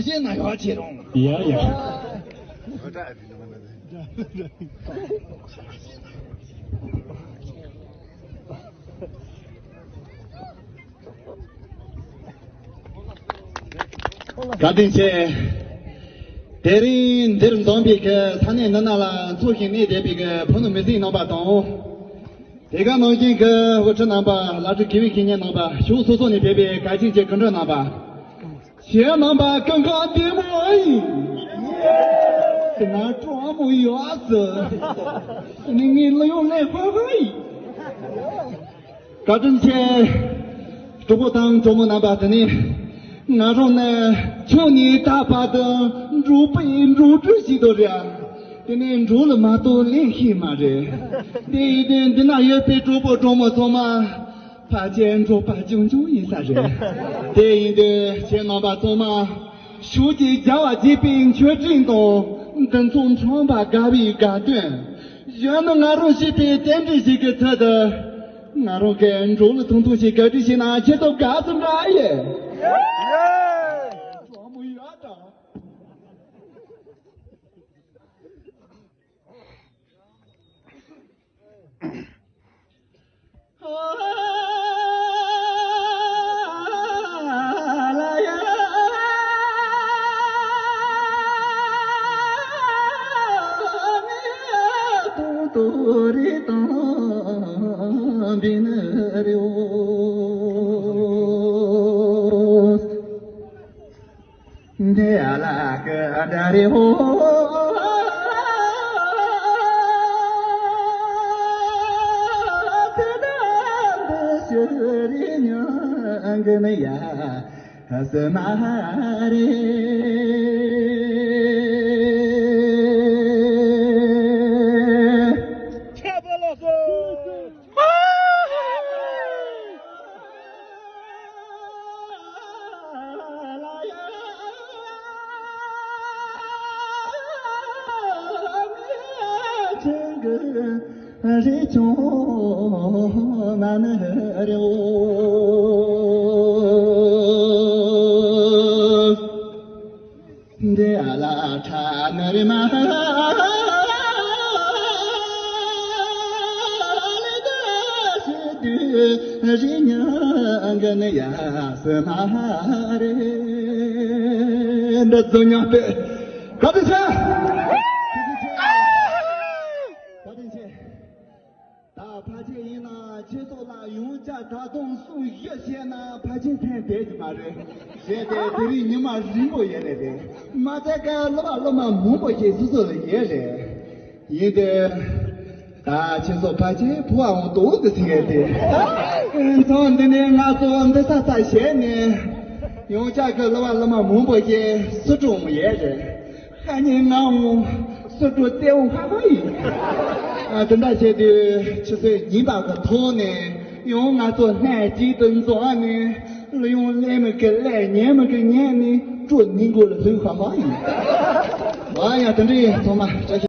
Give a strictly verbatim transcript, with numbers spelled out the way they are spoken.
ཤེས་ན་ཡག་ཆེ་རུང་། ཡ་ཡ། བཀའ་དྲིན་ཆེ། དེ་རིང་འདིར་འཛོམས་པའི་གི་ས་གནས་འདི་ནང་ལ་འཚོ་ཞིང་གནས་བསྡད་པའི་གི་བུ་ནུ་མི་སེར་རྣམ་པ་དང་། དེ་ག་ནང་བཞིན་གྱི་དབུ་ཁྲིད་རྣམ་པ། བླ་སྤྲུལ་དགེ་བའི་བཤེས་གཉེན་རྣམ་པ། ཕྱོགས་སོ་སོ་ནས་ཕེབས་པའི་གལ་ཆེན་གྱི་སྐུ་མགྲོན་རྣམ་པ། ཁྱེད་རྣམ་པ་སྐུ་ཁམས་བདེ་མོ་ཨེ་ཡིན། དེ་ན་གྲོགས་མོ་ཡོད་ཟེར། ནི་ངའི་གླུ་ཡོང་ལས་ཧོ་ཧོ་ཡིན། བཀའ་དྲིན་ཆེ། གྲོགས་པོ་དང་གྲོགས་མོ་རྣམ་པ། དེ་ནི་ང་རང་ནི་ཆུང་ནས་ད་བར་དུ་འབྲོག་པའི་འབྲོག་སྒྲུང་ཞིག་ཏུ་རེད། དེ་ནས་འབྲོག་ལ་མ་གཏོགས་ལེན་ཤེས་མ་རེད། དེ་ཡིན་དུས་འདི་ན་ཡོད་པའི་གྲོགས་པོ་གྲོགས་མོ་ཚང་མ་ཕལ་ཆེར་འབྲོག་པ་ཆུང་ཆུང་ཡིན་ས་རེད། དེ་ཡིན་དུས་ཁྱེད་རྣམ་པ་ཚང་མ་ཞོགས་ཀྱི་རྒྱལ་བ་དགྱེས་པའི་མཆོད་སྤྲིན་དང་། འདི་ཚོ་ཁྲོམ་པ་དགའ་བའི་དགའ་སྟོན། གཞོན་ནུ་ང་རང་ཞེས་པའི་རྟེན་འབྲེལ་ཞིག་གི་ཚུལ་དུ། ང་རང་གིས་འབྲོག་ལ་ཐུང་ཐུང་ཞིག་ག་དུས་ཤེས་ན་ཁྱེད་ཚོ་དགའ་སུ་འདྲ་ཡེ། ཡེ། གྲོགས་མོ་ཡོད་དང་། འདི་ཡ་ལ་ཀ་ད་རི་ཧོ། ཏི་ད་འདི་ཤི་རི་ཉང་གི་ནི་ཡ་ཧ་སི་མ་རེ། ཁྱེད་པ་ལ་སོ། རི་ཆུང་མ་ནི་རེ་འོ། འདི་ཨ་ལ་ཁྲ་ནི་རི་མ་ལི་ད་ཤི་དུས་རི་ཉང་གི་ནི་ཡ་སི་མ་རེ། འདི་ཚོ་ཉག་སྟེ་ག་དུས་ཆ། ག་དུས་ཆེ། ད་ཕལ་ཆེར་ཡིན་ན་ཁྱེད་ཚོ་ལ་ཡང་བསྐྱར་ད་དུང་གསུང་བཞི་བཤད་ན་ཕལ་ཆེར་ཕན་བསྡད་ཀྱི་མ་རེད། བྱས་ཏེ་དེ་རིང་ཉི་མ་རིང་པོ་ཡོད་རེད་དེ། མ་ཚད་ཀ་སློབ་མ་སློབ་མ་མང་པོ་ཞིག་སོ་སོ་ལ་ཡོད་རེད། ཡིན་ཏེ། ད་ཁྱེད་ཚོ་ཕལ་ཆེར་ཕུ་བ་འོང་དོག་ཏུ་ཟིན་ཡོད་དེ། ཚོ་འདི་ནས་ང་ཚོ་འདི་ས་ས་བྱས་ནས་ཡང་བསྐྱར་གྱི་སློབ་མ་སློབ་མ་མང་པོ་ཞིག་སུ་གྲོངས་ཡོད་རེད། ཁ་ཉིན་ང་འོང་སུ་འགྲོ་སྟེ་འོང་ཧ་ཧ་ཡིན། ཨ་དེ་འདྲ་བྱས་དུས་ཆུ་ཚོད་ཉིན་པ་གི་ཐོག་ནས་ཡང་ང་ཚོ་སྣེ་གཅིག་ཏུ་འཛོམས་ནས་གླུ་དབྱངས་ལེན་མི་གི་ལེན། ཉན་མི་གི་ཉན་ནས་སྤྲོ་ནི་མགོ་ལ་ལྷུང་ཧ་ཧ་ཡིན། ཨ་ཡ་དེ་འདྲ་ཡིན། ཚང་མ་བཀྲ་ཤིས།